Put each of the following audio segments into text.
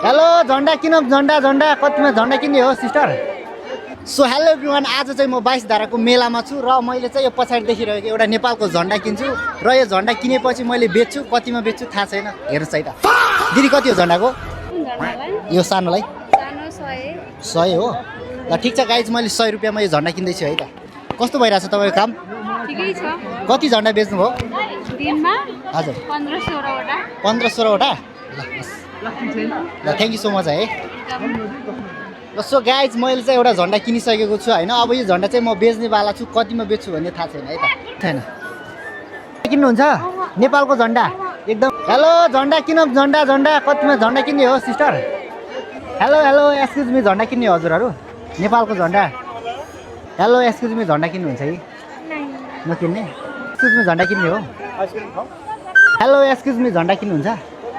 Hello झन्डा किन झन्डा कतिमा झन्डा किन्ने हो सिस्टर? सो हेलो एभ्रिवान, आज चाहिँ म 22 धाराको मेलामा छु र मैले चाहिँ यो पछाडि देखिरहेको एउटा नेपालको झन्डा किन्छु र यो झन्डा किनेपछि मैले बेच्छु। कतिमा बेच्छु थाहा छैन, हेर्नुहोस् है त। दिदी कति हो झन्डाको? यो सानोलाई 100 हो। ल ठिक छ गाइज, मैले 100 रुपियाँमा यो झन्डा किन्दैछु है त। कस्तो भइरहेछ तपाईँको काम? ठिकै छ। कति झन्डा बेच्नु भयो दिनमा? हजुर 15-16 वटा। ल थ्याङ्क यू सो मच है। सो गाइज, मैले चाहिँ एउटा झन्डा किनिसकेको छु होइन। अब यो झन्डा चाहिँ म बेच्नेवाला छु। कतिमा बेच्छु भन्ने थाहा छैन है त। छैन किन्नुहुन्छ नेपालको झन्डा एकदम। हेलो झन्डा किन झन्डा कतिमा झन्डा किन्ने हो सिस्टर? हेलो एक्सक्युज मी, झन्डा किन्ने हो हजुरहरू? नेपालको झन्डा। हेलो एक्सक्युज मी, झन्डा किन्नुहुन्छ कि नकिन्ने? एक्सक्युज मी, झन्डा किन्ने हो? हेलो एक्सक्युज मी, झन्डा किन्नुहुन्छ?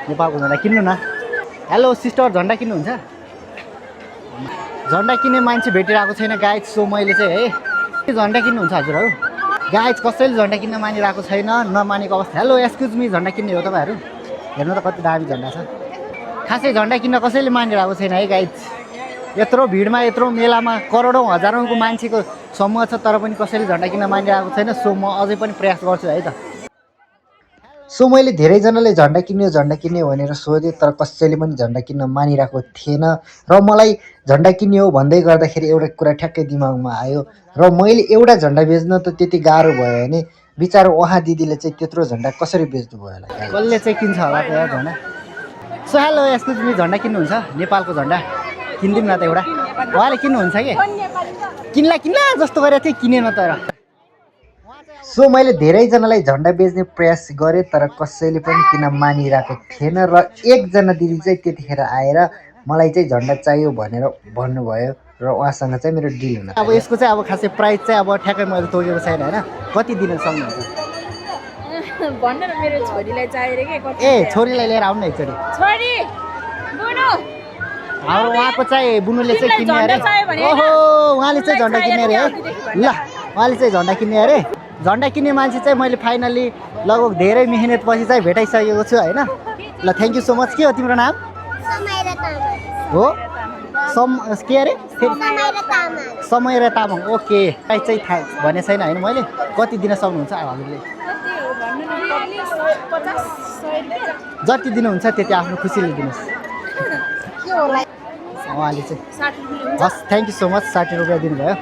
नेपालको झन्डा किन्नु न। हेलो सिस्टर, झन्डा किन्नुहुन्छ? झन्डा किन्ने मान्छे भेटिरहेको छैन गाइज। सो मैले चाहिँ है झन्डा किन्नुहुन्छ हजुरहरू? गाइज कसैले झन्डा किन्न मानिरहेको छैन, नमानेको अवस्था। हेलो एक्सक्युज मी, झन्डा किन्ने हो तपाईँहरू? हेर्नु त कति दामी झन्डा छ। खासै झन्डा किन्न कसैले मानिरहेको छैन है गाइज। यत्रो भिडमा यत्रो मेलामा करोडौँ हजारौँको मान्छेको समूह छ तर पनि कसैले झन्डा किन्न मानिरहेको छैन। सो म अझै पनि प्रयास गर्छु है त। सो मैले धेरैजनाले झन्डा किन्ने भनेर सोधेँ तर कसैले पनि झन्डा किन्न मानिरहेको थिएन र मलाई झन्डा किन्ने हो भन्दै गर्दाखेरि एउटा कुरा ठ्याक्कै दिमागमा आयो र मैले एउटा झन्डा बेच्न त त्यति गाह्रो भयो भने बिचारो उहाँ दिदीले चाहिँ त्यत्रो झन्डा कसरी बेच्नु भयो होला? कसले चाहिँ किन्छ होला त यार झन्डा? सो हेलो एक्सक्युज मी, झन्डा किन्नुहुन्छ? नेपालको झन्डा किनिदिउँ न त एउटा। उहाँले किन्नुहुन्छ कि? किन्ला जस्तो गरेको थिएँ, किनेन तर। सो मैले धेरैजनालाई झन्डा बेच्ने प्रयास गरेँ तर कसैले पनि किन मानिरहेको थिएन र एकजना दिदी चाहिँ त्यतिखेर आएर मलाई चाहिँ झन्डा चाहियो भनेर भन्नुभयो र उहाँसँग चाहिँ मेरो डिल हुन। अब यसको चाहिँ अब खासै प्राइस चाहिँ अब ठ्याक्कै मैले तोकेको छैन होइन। कति दिन सक्नुहुन्छ? भन्न न, मेरो छोरीलाई चाहिएर के कति? ए छोरीलाई लिएर आउनु न एकचोटि। छोरी बुनु हाम्रो उहाँको चाहिँ बुनुले चाहिँ किन्ने अरे। ओहो, उहाँले चाहिँ झन्डा किन्ने अरे है। ल उहाँले चाहिँ झन्डा किन्ने अरे। झन्डा किन्ने मान्छे चाहिँ मैले फाइनली लगभग धेरै मेहनतपछि चाहिँ भेटाइसकेको छु होइन। ल थ्याङ्क यू सो मच। के हो तिम्रो नाम? हो के अरे? समय र तामाङ। ओके, प्राइस चाहिँ थाहा भने छैन होइन मैले। कति दिन सक्नुहुन्छ हजुरले? जति दिनुहुन्छ त्यति आफ्नो खुसीले दिनुहोस्। उहाँले चाहिँ हस् थ्याङ्क यू सो मच, 60 रुपियाँ दिनुभयो।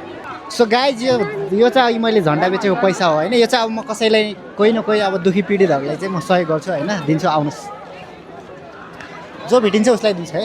सो गाइज, यो चाहिँ मैले झन्डा बेचेको पैसा हो होइन। यो चाहिँ अब म कसैलाई कोही न कोही अब दुखी पीडितहरूलाई चाहिँ म सहयोग गर्छु होइन, दिन्छु। आउनुहोस्, जो भेटिन्छ उसलाई दिन्छु है।